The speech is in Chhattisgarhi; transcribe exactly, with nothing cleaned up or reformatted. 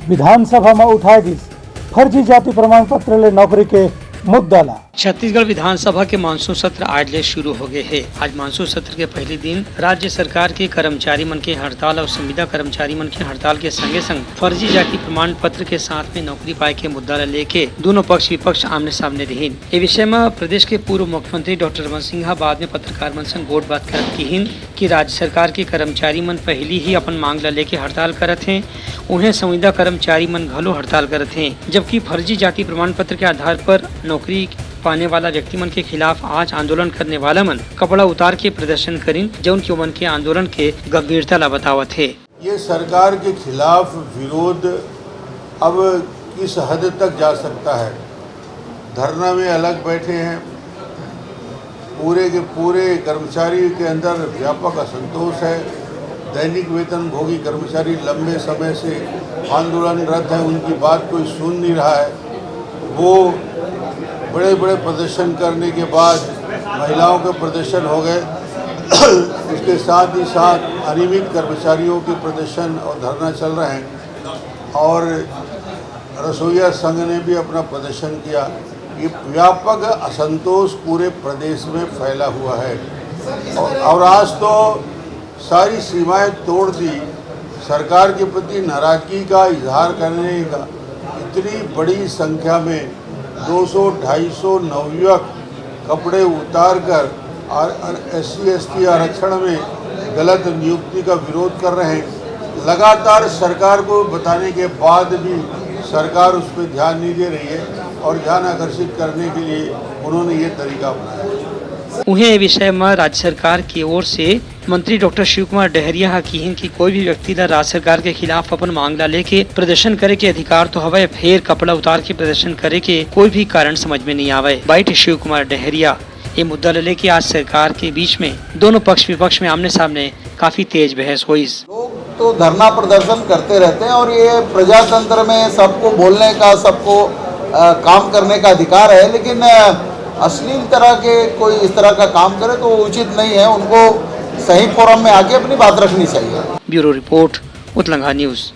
विधानसभा म उठाए गिस फर्जी जाति प्रमाण पत्र ले नौकरी के मुद्दा ला। छत्तीसगढ़ विधानसभा के मानसून सत्र आज ले शुरू हो गए हे। आज मानसून सत्र के पहली दिन राज्य सरकार के कर्मचारी मन के हड़ताल और संविदा कर्मचारी मन के हड़ताल के संगे संग फर्जी जाति प्रमाण पत्र के साथ में नौकरी पाए के मुद्दा ला लेके दोनों पक्ष विपक्ष आमने सामने रहिन। ए विषय म प्रदेश के पूर्व मुख्यमंत्री डॉक्टर रमन सिंह ह बाद में पत्रकार मन संग गोठ बात करत किहिन कि राज्य सरकार के कर्मचारी मन पहिली ही अपन मांग ला लेके हड़ताल करत हें, उहें संविदा कर्मचारी मन घलो हड़ताल करत हें, जबकि फर्जी जाति प्रमाण पत्र के आधार पर नौकरी पाने वाला व्यक्ति मन के खिलाफ आज आंदोलन करने वाला मन कपड़ा उतार के प्रदर्शन करिन, जउन कि ओमन के आंदोलन के गंभीरता ला बतावत हे। ये सरकार के खिलाफ विरोध अब किस हद तक जा सकता है? धरना में अलग बैठे हैं, पूरे के पूरे कर्मचारी के अंदर व्यापक असंतोष है। दैनिक वेतन भोगी कर्मचारी लंबे समय से आंदोलनरत हैं, उनकी बात कोई सुन नहीं रहा है। वो बड़े बड़े प्रदर्शन करने के बाद महिलाओं के प्रदर्शन हो गए। उसके साथ ही साथ अनियमित कर्मचारियों के प्रदर्शन और धरना चल रहे हैं और रसोईया संघ ने भी अपना प्रदर्शन किया। ये व्यापक असंतोष पूरे प्रदेश में फैला हुआ है और, और आज तो सारी सीमाएं तोड़ दी। सरकार के प्रति नाराजगी का इजहार करने का इतनी बड़ी संख्या में दो सौ ढाई सौ नवयुवक कपड़े उतार कर और, और एस सी एस टी आरक्षण में गलत नियुक्ति का विरोध कर रहे हैं। लगातार सरकार को बताने के बाद भी सरकार उस पर ध्यान नहीं दे रही है और ध्यान आकर्षित करने के लिए उन्होंने ये तरीका अपनाया है। उहें, ए विषय म राज्य सरकार के ओर से मंत्री डॉक्टर शिव कुमार डहरिया ह किहिन कि कोई भी व्यक्ति ला राज्य सरकार के खिलाफ अपन मांग ला लेके प्रदर्शन करे के अधिकार तो हवय, फेर कपड़ा उतार के प्रदर्शन करे के कोई भी कारण समझ में नहीं आवय। बाइट शिव कुमार डहरिया। ये मुद्दा ला लेके आज सरकार के बीच में दोनों पक्ष विपक्ष में आमने सामने काफी तेज बहस होइस। लोग तो धरना प्रदर्शन करते रहते हैं और ये प्रजातंत्र में सबको बोलने का, सबको, अ, काम करने का अधिकार है, लेकिन, अ, अश्लील तरह के कोई इस तरह का काम करे तो वो उचित नहीं है। उनको सही फोरम में आके अपनी बात रखनी चाहिए। Bureau report, Utlanga news.